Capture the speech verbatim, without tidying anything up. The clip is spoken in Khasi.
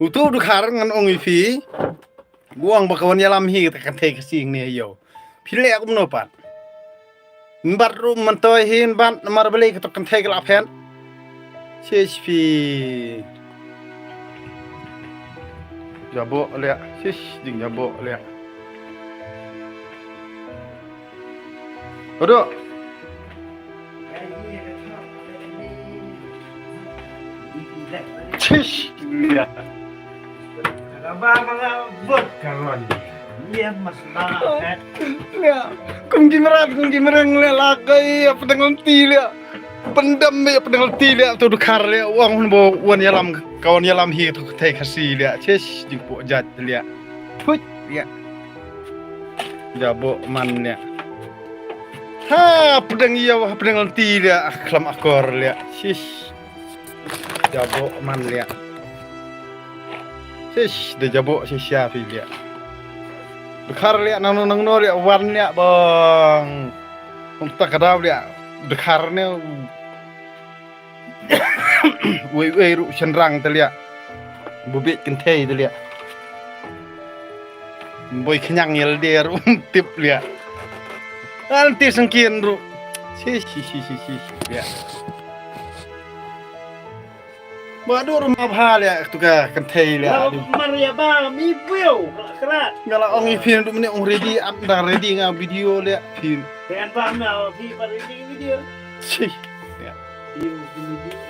Utu u dkhar ngan ong ïa phi. Nga ong ba ka wan ïalam hi kata ka kynthei Khasi hangne ïa u. Phi leh kumno pat? Nbat ruh mynta hi nbat namar balei kata ka kynthei ka la phet. Shish phi. Jaboh leh. Shish, jingjaboh leh. Aduh. Chish, leh. Leh. Kum ki mrad, kum ki mreng leh, la kai, ïa pdeng lynti leh. Pyndem ïa pdeng lynti leh, tu dkhar leh, u ong hun bo, wan ïalam, ka wan ïalam hi, tu kynthei Khasi leh. Chish, jingpoh jait leh. Phuit leh. Jaboh man leh. Ha pdeng ïa, ha pdeng lynti leh, ah, khlem akor leh. Shish. Jaboh man leh. Shish, da jaboh shish ïa phi leh. Dkhar leh, nangno nangno leh, wan leh bang. Kumta ka daw leh, dkhar ne. Wei wei ruh shynrang te leh. Bubit kynthei te leh. Boi khñiang ïa lade ruh tip leh. Anti sengkin ruh. Shi shi shi shi shi leh. Ba dur ma bha leh tu ka kynthei leh. Mar ïa ba mi buiu krat. Nga la ong ïa phi tu mene ong ready ap da ready nga video leh phi. Kan ba na phi ba ready video. Shi. Leh. Phi video.